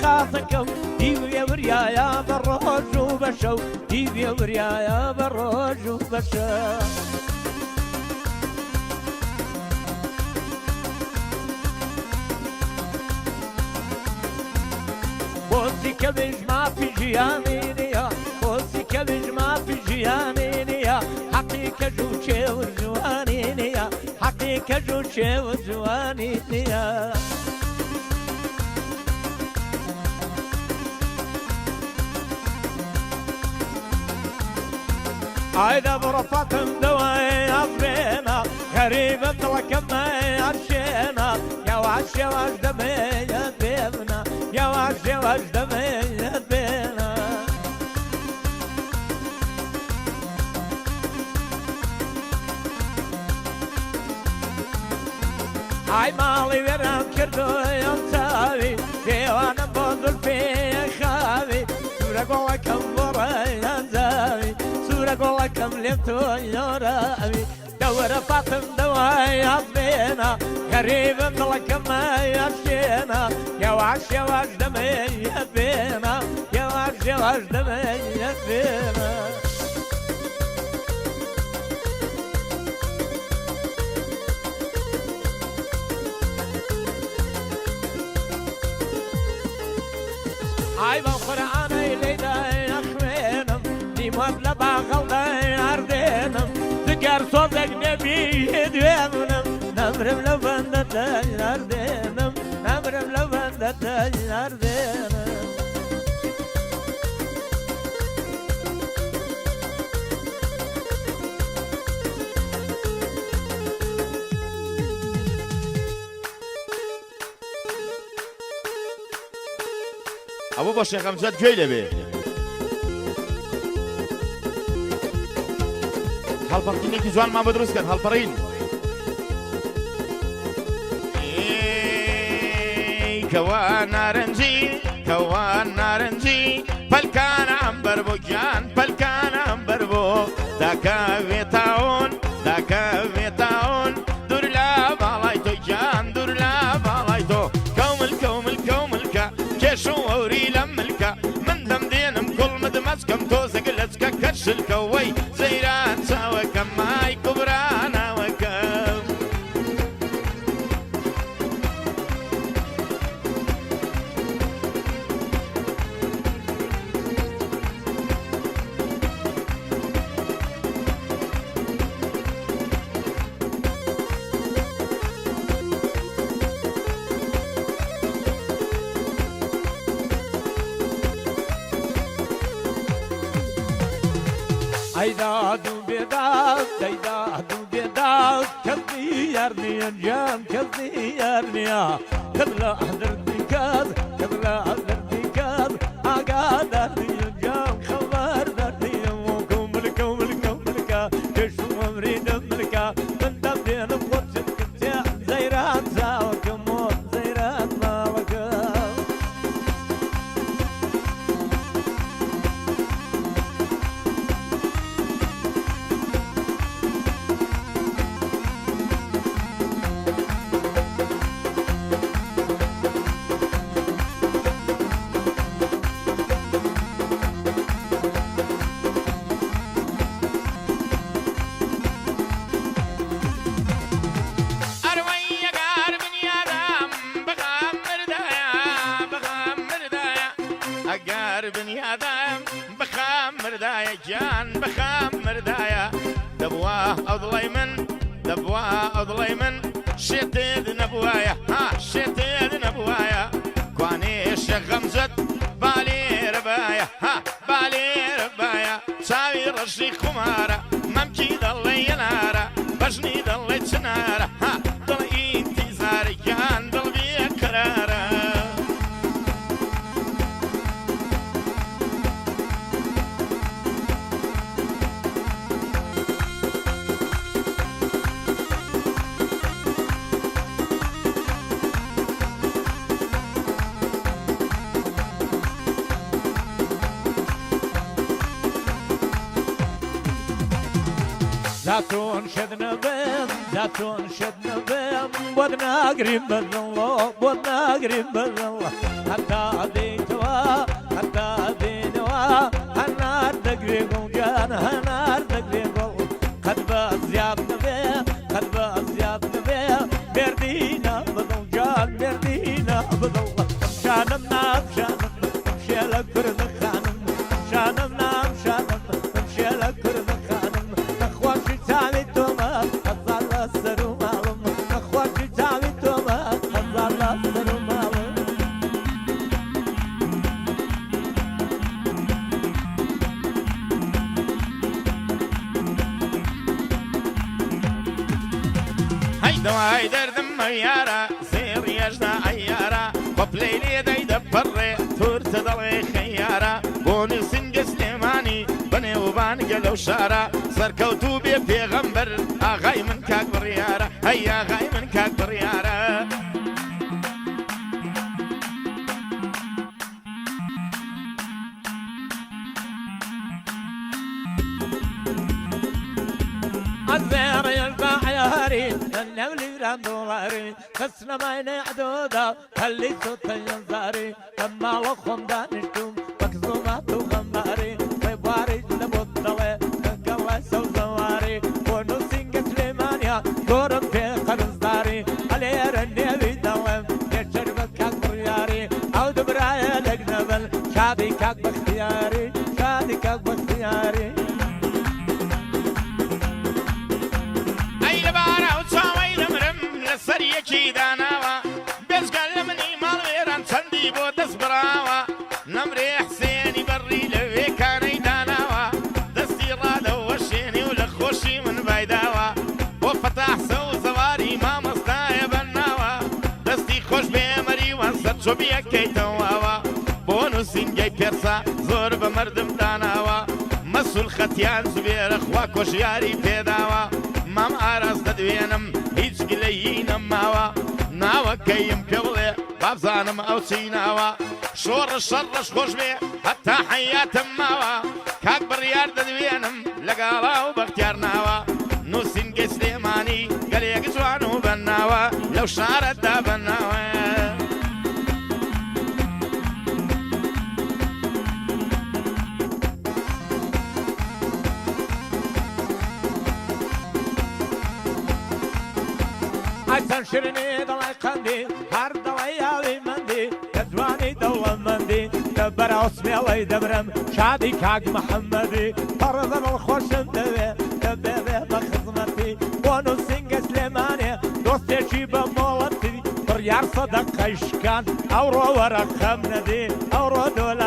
خاسەکەم دیوێ وریایە بە ڕۆژ و بە شەو دیوێ وریایە بە ڕۆژ و بە شەو. بۆچی کەمیش مافی ژیانی نییە بۆچی کەمیش مافی ژیانی نییە حەقی کەژ و چێو جوانی نییە حەقی کەژ و چێو جوانی نییە. ئایدا بڕۆ فاتم دەوای ئەفرێنە غەریبم دڵەکەم ئەشێنە یاواش یاواش دەمێ بێنە یاواش یاواش دەمێ بێنە. ئای ماڵی وێران کردووم چاوی پێوانم بۆ زولفێ خاوی سوورە گۆڵەکەم بۆ ڕێیان زاوی سوورە گۆڵەکەم لێم تۆ یۆراوی دەوەرە فاتم دەوای ئەفێنە غەریبم دڵەکەم ئەشێنە یاواش یاواش دەمێ بێنە یاواش یاواش دەمێ بێنە. ئای بەم قورئانەی لێدای ئەخوێنم نیمەت لە باغەڵدای ئەردێنم جگەر سۆزێک نەبی دوێنم نەمرم لەو بەندە دەردێنم نەمرم لەو بەندە دەردێنم. ئەوە بۆ شێخ ئەمجەد گوێی لێبێ. هەڵپەڕکینێکی جوانمان بۆ دروست کەن هەڵپەڕین. کەوا نارنجی کەوا نارنجی پەلکانە ئەمبەر بۆ گیان پەلکانە ئەمبەر بۆ داکەوێتاون داکەوێتاون دوور لە باڵای تۆ گیان دوور لە باڵای تۆ کەومل کەومل کەوملکە کێش و ئەوری لە ملکە من دەم دێنم کوڵمت مەچکەم تۆزێک لەچکە کەشلکە وەی جەیران چاوەکەم مای کوبرا ناوەکەم. ئەی داد و بێداد دەی داد و بێداد کەس دیار نییە گیان کەس دیار نییە کەس لە دەردی کەس کەس لە دەردی کەس ئاگادار نییە گیان خەبەردار نییە کۆملکە ملکە ملکە کێش و ئەمری دەملکە من دەم دێنم خۆت زەیران چاوەکەم زەیران ماڵەکەم. ئەروەی ئەگار بنیادەم بەغام مردایە بەغام مردایە ئەگەر بنیادەم بەخام مردایە گیان بەخام مردایە دەبوا ئەو دڵی من دەبوا ئەو دڵی من شێتت نەبوایە ها شێتت نەبوایە کوانێ شێخ غەمزەت بالێرە بایە ها بالێرە بایە چاوی ڕەشی خومارە مەمکی دەڵێ یەنارە بەژنی دەڵێ چنارە ها دڵ ئینتیزارە گیان دڵ بێقەرارە. زاتون شد نەبم زاتون شد نەبم بۆت ناگریم بەدڵۆ بۆت ناگریم بەدڵ هەتا دێ شێلە کوردە خانم، شانم نام شانم، من شێلە کوردە خانم. نەخۆشی چاوی تۆمە هەزار لە سەر و ماڵم، نەخۆشی چاوی تۆمە هەزار لە سەر و ماڵم. هەی دەوای دەردم مەیارە زێڕی ئەژدە عەیارە بە پلەی لێ دەی دەپەڕێ تورتە دەڵێ خەیارە بۆ نووسینگە سلێمانی بەنێوبانگە لەو شارە سەرکەوتوو بێ پێغەمبەر ئاغای من کاک بڕیارە هەی ئاغای من کاک بڕیارە. الزير البعياري النولي راندولاري خسنا ما ينعدودا خلي صوت ينزاري لما لخم دانشتم مكزومات وغماري طيباري لبطلة قلا سوزواري ونوسين سليمانيا دورم في قرزداري علي رني دوام يشربت كاك برياري او دبرايا لك نبل شادي كاك بختياري شادي كاك بختياري. ئەی لەبارە و چاوەی دەمرم لەسەر یەکی داناوە بێژگەل لە منی ماڵوێران چەندی بۆ دەست بڕاوە نەمرێ حسێنی بەڕی لەوێ کانەی داناوە دەستی ڕادەوەشێنی و لە خۆشی من بایداوە بۆ فەتاح سەوزەواری مامۆستایە بەناوە دەستی خۆش بێ مەریوان سەرچۆبیەکەیتەوەوە بۆ نووسینگەی پێرسا زۆر بە مردم داناوە مەسول خەتیان زوێرە خوا کۆشیاری پێداوە مام ئاراس دەدوێنم هیچ گلەیی نەماوە ناوەکەیم پێ بڵێ بابزانم ئەو چیناوە شۆڕش شەڕش خۆش بێ هەتا حەیاتم ماوە کاک بڕیار دەدوێنم لەگەڵا و بەختیار ناوە نووسینگەی سلێمانی گەلێک جوان و بەناوە لەو شارەدا بەناوە. ئەچەند شیرینی دەڵای قەندی هەر دەڵای ئاوی مەندی کە جوانی دەوڵەمەندی لە بەراو سمێڵەی دەبرم شادی کاک محەممەدی پەڕە دڵ خۆشم دەوێ دەبێ بێ بە خزمەتی بۆ نووسینگە سلێمانێ دۆستێکی بە مۆڵەتی بڕیار سەدەقەی شکان ئەوڕۆ وەرە خەم نەدی ئەوڕۆ دۆلارم.